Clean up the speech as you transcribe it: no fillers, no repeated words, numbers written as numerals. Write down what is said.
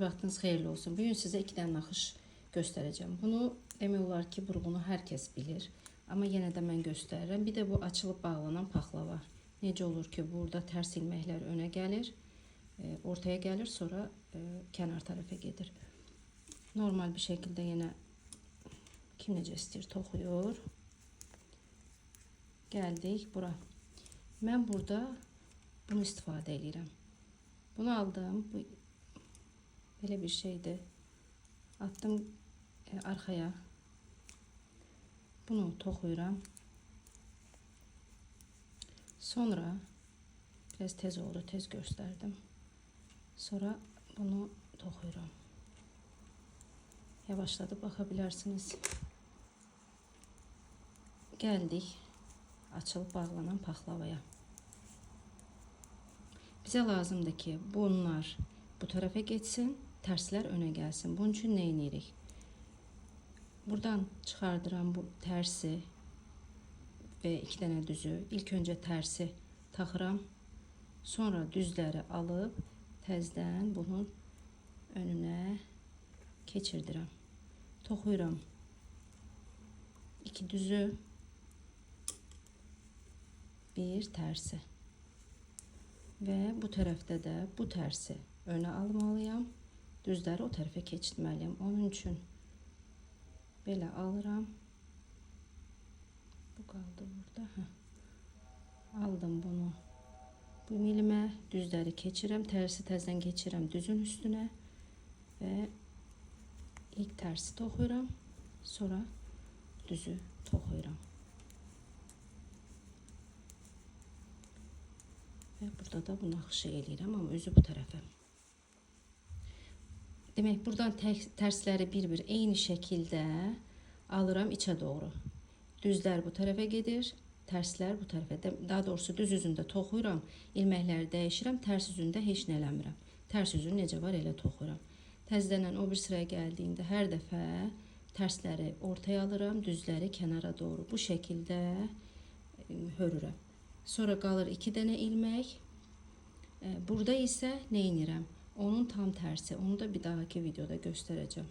Hər vaxtınız xeyirli olsun. Bugün sizə iki dənə naxış göstərəcəm. Bunu demək olar ki, burğunu hər kəs bilir. Amma yenə də mən göstərirəm. Bir də bu açılıb bağlanan paxlava. Necə olur ki, burada tərs ilməklər önə gəlir, ortaya gəlir, sonra kənar tərəfə gedir. Normal bir şəkildə yenə kim necə istəyir toxuyur. Gəldik bura. Mən burada bunu istifadə edirəm. Bunu aldım. Bu belə bir şeydir. Attım arxaya. Bunu toxuyuram. Sonra biraz tez oldu, tez göstərdim. Sonra bunu toxuyuram. Yavaşladıp baxa bilərsiniz. Gəldik açılıb bağlanan paxlavaya. Bizə lazımdır ki, bunlar bu tərəfə getsin, tərslər önə gəlsin. Bunun üçün nə edirik? Buradan çıxardıram bu tərsi və iki dənə düzü. İlk öncə tərsi taxıram. Sonra düzləri alıb təzdən bunun önünə keçirdirəm. Toxuyuram. İki düzü, bir tərsi. Və bu tərəfdə də bu tərsi önə almalıyam. Düzləri o tərəfə keçirtməliyəm. Onun üçün belə alıram. Bu qaldı burada. Hə. Aldım bunu. Bu milimə düzləri keçirəm. Tərsi təzdən keçirəm düzün üstünə və ilk tərsi toxuyuram. Sonra düzü toxuyuram. Və burada da bu naxışı eləyirəm, amma özü bu tərəfə. Demək, buradan tərsləri bir-bir eyni şəkildə alıram içə doğru. Düzlər bu tərəfə gedir, tərslər bu tərəfə. Daha doğrusu düz üzündə toxuyuram, ilməkləri dəyişirəm, tərs üzündə heç nə eləmirəm. Tərs üzünü necə var elə toxuyuram. Təzədən o bir sıraya gəldiyində hər dəfə tərsləri ortaya alıram, düzləri kənara doğru. Bu şəkildə hörürəm. Sonra qalır iki dənə ilmək. Burada isə nə edirəm? Onun tam tərsi. Onu da bir dahaki videoda göstərəcəm.